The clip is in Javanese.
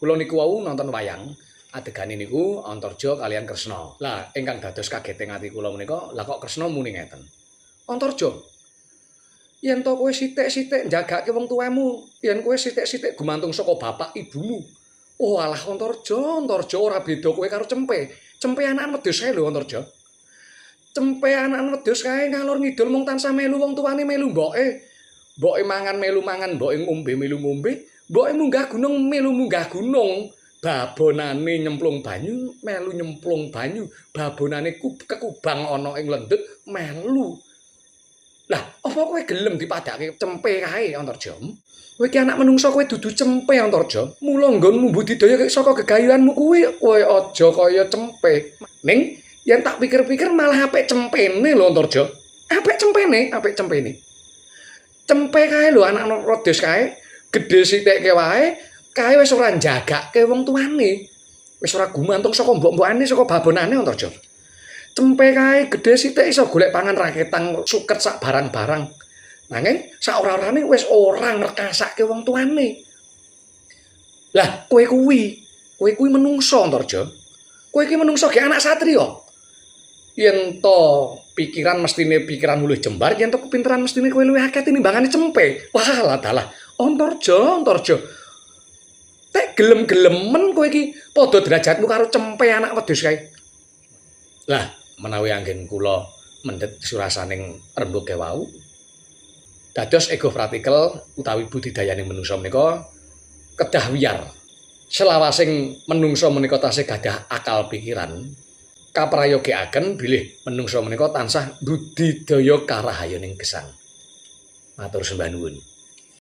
Kula niku wau nonton wayang, adegane niku Antarja kaliyan Kresna. Lah ingkang dados kageting ati kula menika, lah kok Kresna muni ngeten. Antarja, yen to kowe sithik-sithik njagake wong tuwamu, yen kowe sithik-sithik gumantung saka bapak ibumu. Oh alah Antarja, Antarja ora beda kowe karo cempe. Cempe anakan wedhus kae lho Antarja. Cempe anakan wedhus kae ngalor ngidul mung tansah melu wong tuane, melu mboke. Mboke mangan melu mangan, mboke ngombe melu ngombe, mboke munggah gunung melu munggah gunung. Babonane nyemplung banyu, melu nyemplung banyu. Babonane kekubang ana ing lendut, melu. Lah, apa kowe gelem dipadhake cempe kae Antarja? Kowe iki anak menungsa, kowe dudu cempe Antarja. Mula nggonmu budidaya saka gegayuhanmu kuwi kowe aja kaya cempe. Ning yen tak pikir-pikir malah apik cempene lho Antarja. Apik cempene, apik cempene. Cempe kae lho anak wedhus kae, gedhe sithike wae, kae wis ora njagake wong tuane. Wis ora gumantung saka mbok-mbokane, saka babonane Antarja. Cempe kae gedhe sithik iso golek pangan raketang suket sak barang-barang. Nanging sak ora-orane wis ora ngrekasake wong tuane. Lah kowe kuwi, kowe kuwi menungso Antarja. Kowe iki menungso ge anak satriya. Yen to pikiran mestine pikiranmu luwih jembar, yen to kepinteran mestine kowe luwih akeh tinimbangane cempe. Wah, lah dalah. Antarja, Antarja. Tek gelem-gelemen kowe iki padha derajatmu karo cempe anak wedhus kae. Lah, menawi anggen kula mendhet surasaning rembug wau, dados ego pratikel utawi budidayaning menungsa menika kedah wiyar. Selawasing menungsa menika tasih gadah akal pikiran, kaprayogiaken bilih menungsa menika tansah budidaya karahayaning gesang. Matur sembah nuwun.